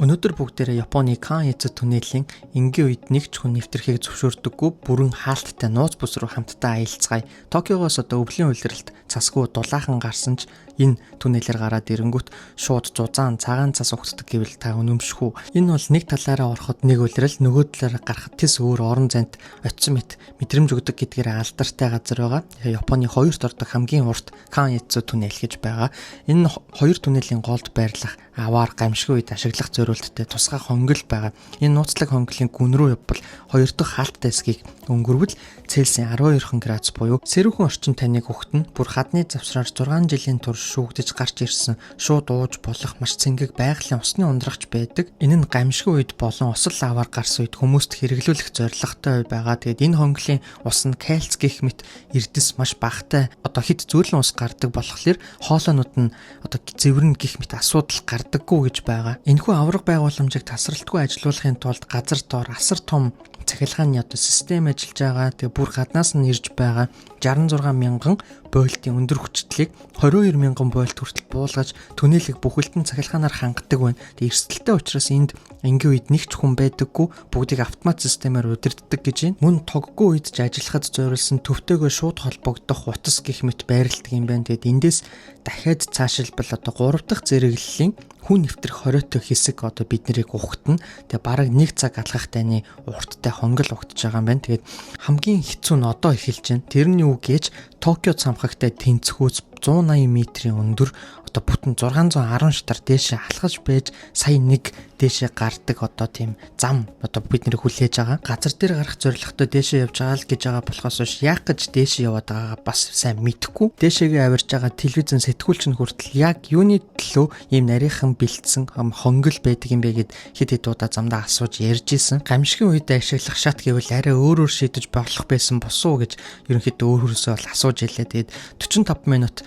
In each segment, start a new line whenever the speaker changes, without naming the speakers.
Өнөөдөр бүгдээрээ Японы Кан-Эцу түнелийн энгийн үед нэг ч хүн нэвтрэхийг зөвшөөрдөггүй бүрэн хаалттай нууц бүс рүү хамтдаа аялцгаая. Токиогоос одоо өвлийн улиралд цасгүй дулаахан гарсан ч энэ түнэлээр гараад ирэнгүүт шууд зузаан цагаан цас угтдаг гэвэл та үнэмших үү? Энэ бол нэг талаараа ороход нэг улирал, нөгөө талаараа гарахад тэс өөр орон зайд очсон мэт мэдрэмж өгдөг гэдгээр алдартай газар байгаа. Японы хоёрт ордог хамгийн урт Кан-Эцу түнэл гэж байгаа. Энэ хоёр түнэлийн голд байрлах аваар гамшигын үед ашиглах зориулттай тусгай хонгил байгаа. Энэ нууцлаг хонглын гүн рүү явбал хоёр дахь хаалттай хэсгийг өнгөрвөл Цельсийн 12 градус буюу сэрүүхэн орчин таныг өгтөн. Бүр хадны завсраар 6 жилийн турш шүүгдэж гарч ирсэн шууд ууж болох маш цэнгэг байгалийн усны ундрагч байдаг. Энэ нь гамшигын үед болон осол аваар гарсан үед хүмүүст хэрэглүүлэх зорилготой байгаа. Тэгээд энэ хонглын ус нь кальц гэх мэт эрдэс маш багатай одоо хэд зөөлөн ус гардаг болохоор хоолойнууд нь одоо зэврэн гэх мэт асуудал гардаггүй гэж байгаа. Энэхүү авраг байгууламжийг тасралтгүй ажилуулахын тулд газар доор асар том цахилгааны одоо систем ажиллаж байгаа. Тэгээ бүр гаднаас нь ирж байгаа 66 мянган вольтын өндөр хүчтлийг 22 мянган вольт хүртэл буулгаж түнэлийг бүхэлдэн цахилгаанаар хангадаг байна. Тэгээ эрсдэлтэй учраас энд энгийн үед нэг ч хүн байдаггүй, бүгдийг автомат системээр удирддаг гэж байна. Мөн тоггүй үед ч ажиллахад зориулсан төвтэйгөө шууд холбогдох утас гэх мэт байрладаг юм байна. Тэгээд эндээс дахиад цаашилбал одоо 3 дахь зэрэглэлийн хүн нэвтрэх хориотой хэсэг одоо бид нарыг ухтана. Тэгээ бараг 1 цаг алхах тайны урттай хонгил угтж байгаа юм байна. Тэгээд хамгийн хэцүү нь одоо эхэлж байна. Тэр нь юу гэж Токио цамхагтай тэнцэхүүц 180 метрийн өндөр одоо бүтэн 610 шатар дээшээ алхаж байж сая нэг дээшээ гардаг одоо тийм зам одоо бид нэр хүлээж байгаа. Газар дээр гарах зорилготой дээшээ явж байгаа л гэж байгаа болохоос биш яах гэж дээшээ яваад байгаагаа бас сайн мэдэхгүй. Дээшээгээ авирж байгаа телевизэн сэтгүүлч нь хүртэл яг юуны төлөө ийм нарийнхан бэлдсэн хонгил байдаг юм бэ гэд хэд хэд удаа замдаа асууж ярьж исэн. Гамшигын үед ашиглах шат гэвэл арай өөрөөр шийдэж болох байсан босуу гэж ерөнхийдөө өөр өөрөөсөө бол асууж илээ. Тэгээд 45 минут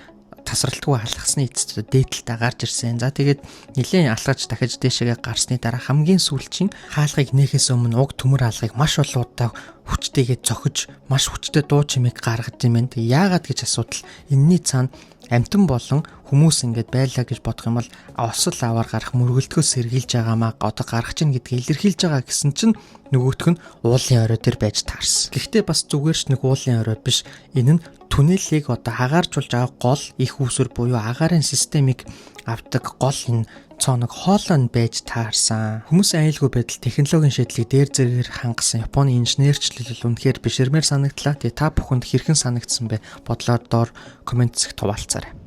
тасралтгүй алхасны эцэст дээдэлтэй гарч ирсэн. За тэгээд нэлээд алхаж дахиж дээшээгээ гарсны дараа хамгийн сүүлчийн хаалгыг нээхээс өмнө уг төмөр хаалгыг маш олон удаа хүчтэйгээ цохиж маш хүчтэй дуу чимээг гаргаж юм байна. Тэг яагаад гэж асуудал энэний цаана амтан болон хүмүүс ингээд байлаа гэж бодох юм бол осол аваар гарах мөргөлдгөөс сэргийлж байгаамаа одоо гарах чинь гэдгийг илэрхийлж байгаа гэсэн чинь нөгөөх нь уулын орой дээр байж таарсан. Гэхдээ бас зүгээр ч нэг уулын орой биш. Энэ нь түнэлийг одоо агааржуулж байгаа гол их үүсвэр буюу агаарын системийг авдаг гол энэ цооног хоолой нь байж таарсан. Хүмүүсийн аюулгүй байдал технологийн шийдлийг дээр зэрэгээр хангасан Японы инженерчлэл үнэхээр биширмээр санагдлаа. Тэгээ та бүхэнд хэрхэн санагдсан бэ? Бодлоор доор коммент хэсэгт хуваалцаарай.